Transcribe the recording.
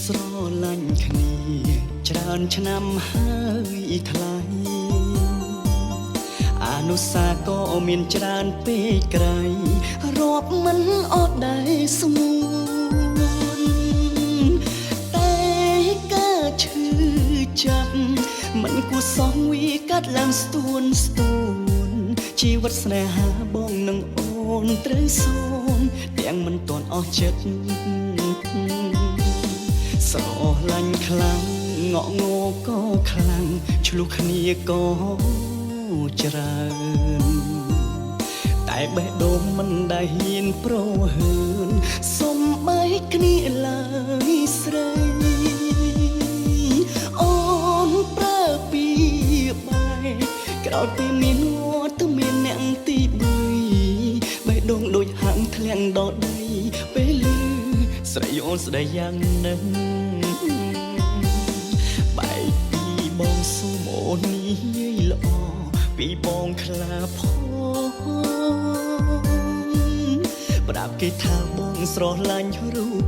ស្រឡាញ់គ្នាច្រើនឆ្នាំហើយថ្លៃអនុសាសន៍ក៏មានច្រើនពេកក្រៃរាប់មិនអត់ដែរស្ងួនតែការឈឺចាប់មិនគួរសមវាកាត់ឡើងស្ទួនស្ទួនជីវិតស្នេហាបងនឹងអូនត្រូវសូនទាំងមិនទាន់អស់ចិត្ត ស្រឡាញ់ខ្លាំងងក់ងោក៏ខ្លាំងឆ្លោះគ្នាក៏ច្រើនតែបេះដូងមិនដែលហ៊ានប្រហើនសុំបែកគ្នាឡើយស្រីអូនប្រើពីបែកក្រោយពីមានវត្តមានអ្នកទីបីបេះដូងដូចហាក់ធ្លាក់ដល់ដីពេលលឺស្រីអូនស្ដីយ៉ាងនឹង បែកពីបងសូមអូននិយាយល្អពីបងខ្លាផងប្រាប់គេថាបងស្រឡាញ់រូប